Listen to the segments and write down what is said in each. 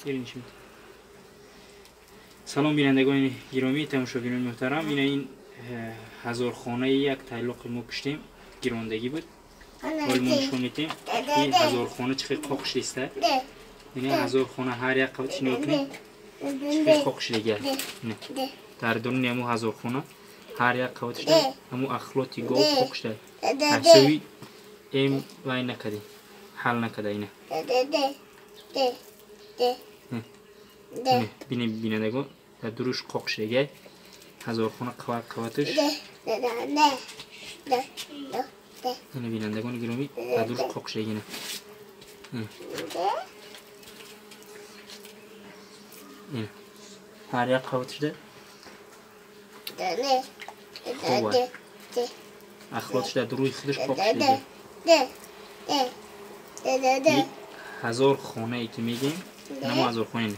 Нишон. Салом бинандагони гиромӣ, тамошобинони муҳтарам. Ина ин ҳазорхонаи як тайлоқи мо куштем, гирондагӣ буд. Ҳол мо нишон медиҳем ин ҳазорхона чӣ хел қоқ шудиста. Ина ҳазорхона ҳар як қабатиш нигоҳ кунед, чӣ хел қоқ шудагиа. Дар дуруни ҳамун ҳазорхона ҳар як қабатиш ҳамун ахлоти гов қоқ шуда. Ҳисоби эм вай накардем, ҳал накарда ина. Бинем бинандагон, дар дуруш қоқ шудагиа ҳазорхона қават қаватиш. Ина бинандагони гиромӣ, дар дуруш қоқ шудагиа. Ина ина ҳар як қаватишда хоб ахлотиш дар рӯи худаш қоқ шудагиа. Ҳазор хонае ки мегем, намо ҳазорхона ина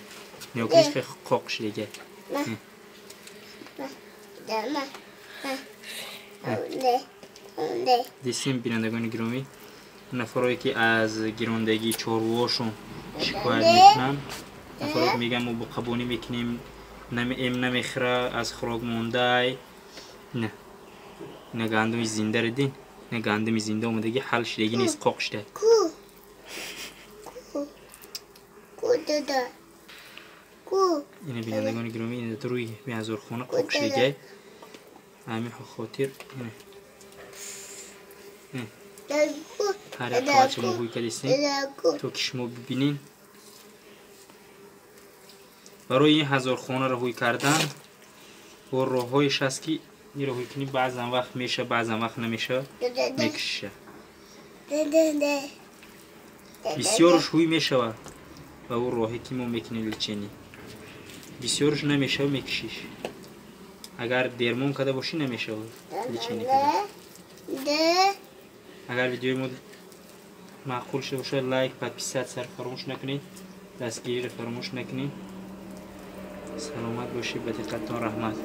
нигоҳ кунед, хеле қоқ шудагиа. Дистем бинандагони гиромӣ, нафарое ки аз гирондагии чорвоҳошон шикоят мекунанд, нафарое ки мегӯянд мо буқабонӣ мекунем, эм намехӯра, аз хӯрок мондай. Ина ина гандуми зиндаро дин, ина гандуми зинда омадагӣ ҳал шудагӣ нест, қоқ шуда. Ина бинандагони гиромӣ, ина рӯи ҳазорхона қоқ шудагиа. Ҳамин хотир ина ҳар як қаватшо мо ҳуй кардистем, то ки шумо бибинед. Барои ин ҳазорхонаро ҳуй кардан бо роҳҳоеш ҳаст ки инро ҳуй кунӣ, баъзан вақт меша, баъзан вақт намеша, мекушиша. Бисёрш ҳуй мешавад ба ӯ роҳе ки мо мекунем лечение, бисёрш намешава, мекушиш. Агар дермон карда бошӣ, намешавад лечение карда. Агар видеои мо маъқул шуда бошад, лайк, подписаться фаромӯш накунед, дастгириро фаромӯш накунед. Саломат бошед, ба диққаттон раҳмат.